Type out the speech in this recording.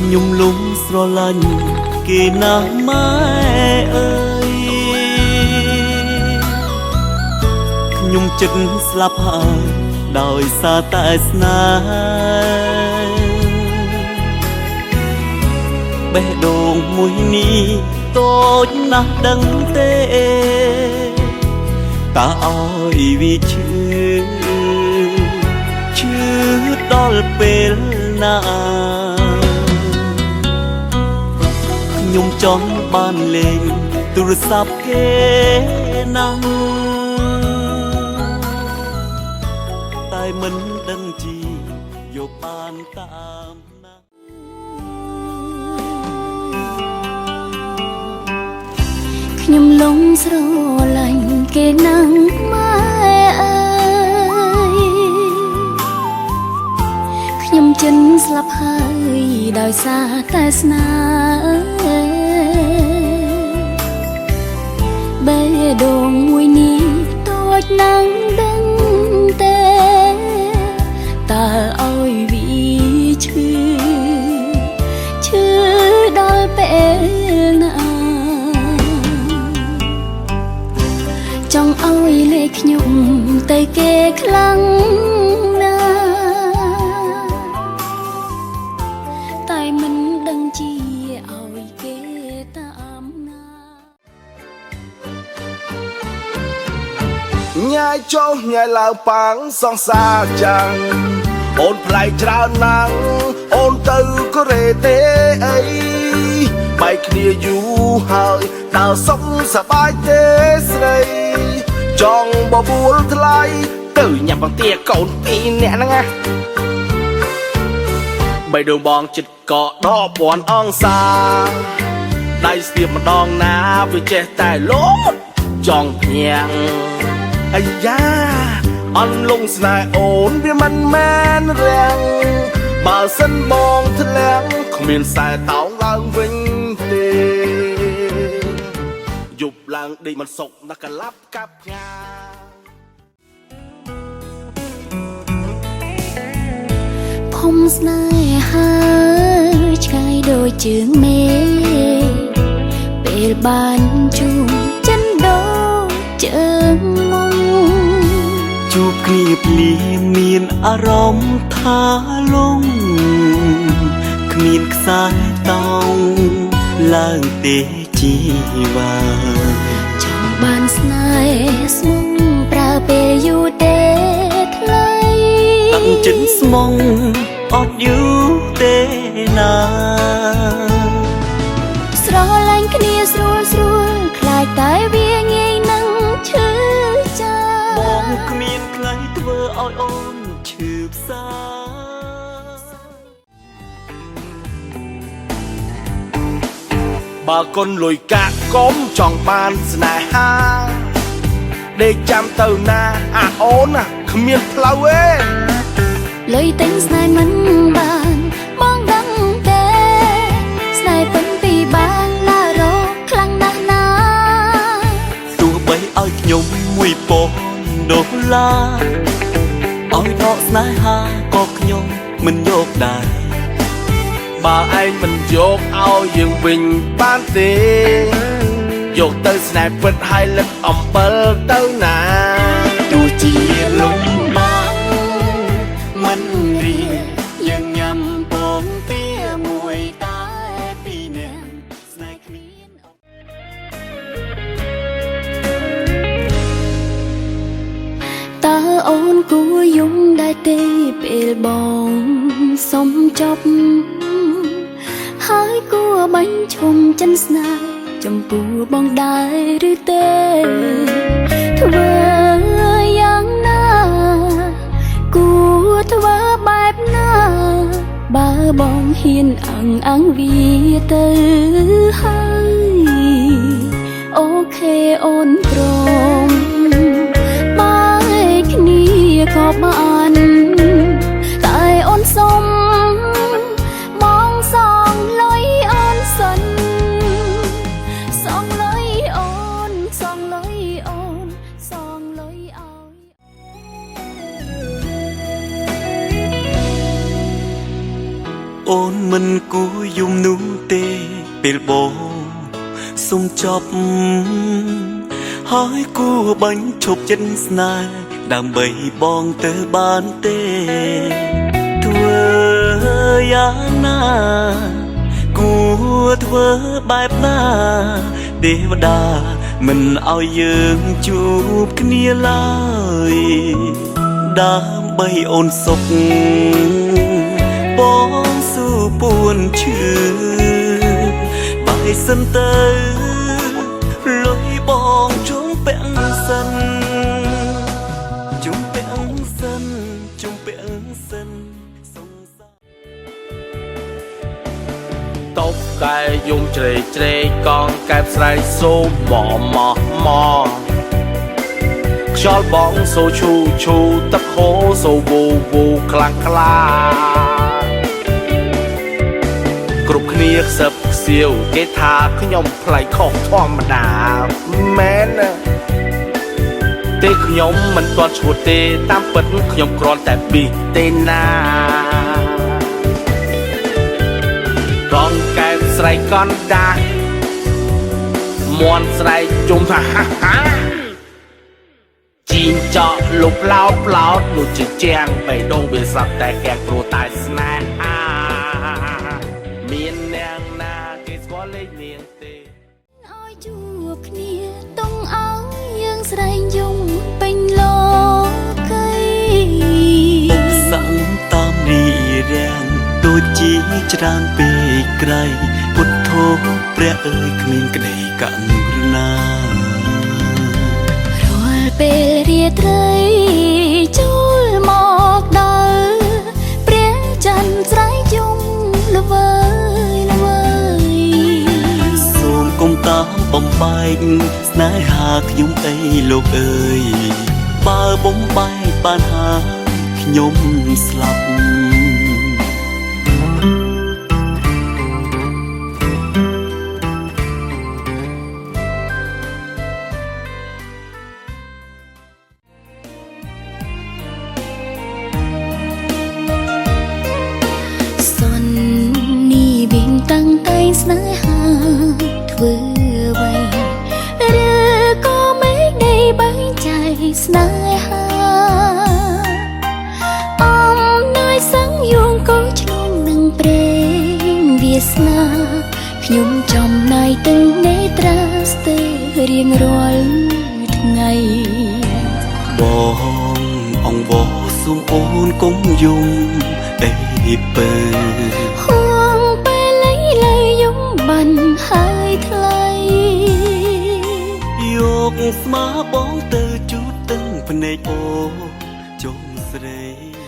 ខ្ញុំលងស្រឡាញ់គេណាស់ម៉ែអើយខ្ញុំចិត្តស្លាប់ហើយដោយសារតែស្នេហ៍បេះដូងមួយនេះតូចណាស់ដឹងទេតើឲ្យវាឈឺឈឺដល់ពេលណាខ្ញុំចង់បានលេងទូរស័ព្ទគេណាស់តែមិនដឹងជាយកបានតាមណា ខ្ញុំលងស្រឡាញ់គេណាស់ម៉ែអើយខ្ញុំចិនស្លាប់ហើយដោយសារតែស្នេហ៍បេះដូងមួយនេះតូចណាស់ដឹងទេតើឲ្យវាឈឺឈឺដល់ពេលណា ចង់ឲ្យលេខខ្ញុំទៅគេខ្លាំងណាស់តែមិនដឹងជាឲ្យគេតាមណា ញ៉ាយចុះញ៉ាយឡើងប៉ាងសង្សារចាំងអូនប្លែកច្រើនណាស់អូនទៅកូរ៉េទេអីបែកគ្នាយូរហើយតើសុខសប្បាយទេស្រីចង់បបួលថ្លៃទៅញ៉ាំបង្ទាកូនពីរនាក់ហ្នឹងណាបីដងបងចិត្តកដកពាន់អង្សាដៃស្ទាបម្ដងណាវាចេះតែលោតចង់ភ្ញាំង អាយ៉ាអន់លងស្នេហ៍អូនវាមិនមែនរាំងបើសិនបងធ្លាក់គ្មានខ្សែតោងឡើងវិញទេយប់ឡើងដេកមិនសុកដល់កឡាប់កាប់ផ្ងា ភុំស្នេហាឆ្ងាយដូចជើងមេពេលបានជួបចិនដូចជើងមុំ ជួបគ្នាភ្លាមមានអារម្មណ៍ថាលងគ្មានខ្សែតោងឡើងទេជីវ៉ា ចង់បានស្នេហ៍ស្មុំប្រើពេលយូរទេថ្លៃ តាំងចិត្តស្មងអត់យូរទេណា ស្រឡាញ់គ្នាស្រួលស្រួលខ្លាចតែវាងាយនឹងឈឺចា បងគ្មានខ្លៃធ្វើឲ្យអូនឈឺផ្សា បើកុនលុយកាក់កុំចង់បានស្នេហាដេកចាំទៅណាអាអូនណាគ្មានផ្លូវទេ លុយទិញស្នេហ៍មិនបានបងដឹងទេស្នេហ៍ពិនពីបានឡារកខ្លាំងណាស់ណា ទោះបីឲ្យខ្ញុំ1000ដុល្លារឲ្យដកស្នេហាក៏ខ្ញុំមិនយកដែរ បើឯងមិនយកឲ្យយើងវិញបានទេយកទៅស្នេហ៍ពិតហើយលិតអំពិលទៅណា ទោះជាលំបាកមិនរៀយើងញ៉ាំពងទាមួយតែពីរនាក់ស្នេហ៍គ្មាន តើអូនគួរយំដែរទេពេលបងសុំចប់ហើយគួរបាញ់ឈុំចិនស្នេហ៍ចំពោះបងដែរឬទេធ្វើយ៉ាងណាគួរធ្វើបែបណាបើបងហ៊ានអឹងអងវាទៅហើយអូខេអូនព្រមបែកគ្នាក៏បានតែអូនសុំបងសងលុយអូនសិនសងលុយអូនសងលុយអូនសងលុយឲ្យ អូន មិនគួរយំនោះទេពេលបងសុំចប់ហើយគួរបាញ់ឈប់ចិត្តស្នេហ៍ដើម្បីបងទៅបានទេធ្វើយ៉ាងណាគួរធ្វើបែបណាទេវតាមិនឲ្យយើងជួបគ្នាឡើយដើម្បីអូនសុខបងស៊ូពួនឈឺបាយសិនទៅលុយបងជុំពាក់សិនជុំពាក់សិនជុំពាក់សិនសង្សារ តបកែយំជ្រេជ្រេកងកែបស្រែកសូមមកមកខ្យល់បងសូឈូឈូទឹកហូរសូវូវូខ្លាំងខ្លាគ្រប់គ្នាខ្សឹបខ្សៀវគេថាខ្ញុំប្លែកខុសធម្មតាមែនណាទេខ្ញុំមិនទាន់ឈួតទេតាមពិតខ្ញុំគ្រាន់តែប៊ីទេណាកងកែបស្រែកកណ្ដាមន់ស្រែកជុំថាហាហាជីងចក់លុបឡោតផ្លោតនោះជាជាងបេះដូងវាសັບតែកែព្រោះតែស្នេហាមានអ្នកណាគេស្គាល់លេខនាងទេ ឲ្យជួបគ្នាតុងឲ្យយើងស្រែងយំពេញលោកី ឧបសគ្គតាមរីរាំងដូចជាច្រើនពេកក្រៃពុទ្ធោព្រះអើយគ្មានក្តីករុណា រាល់ពេលរាត្រីចូលមកដល់ព្រះច័ន្ទស្រែកយំល្វើយល្វើយ សូមកុំតាមបំបែកស្នេហាខ្ញុំអីលោកអើយបើបំបែកបានហើយខ្ញុំស្លាប់ សុននេះវិញតាំងតែងស្នេហាធ្វើអ្វីឬក៏មេឃនៃបែងចែកស្នេហាអំណាចសង្យងក៏ឆ្លងនឹងព្រេងវាសនាខ្ញុំចំណាយទាំងនេត្រាស្ទើររៀងរាល់ថ្ងៃ បងអង្វរសូមអូនកុំយំអីពើ ហួងពេលលៃលើយំបានហើយថ្លៃ យកស្មាបងទៅជូតទឹងភ្នែកអូនចុងស្រី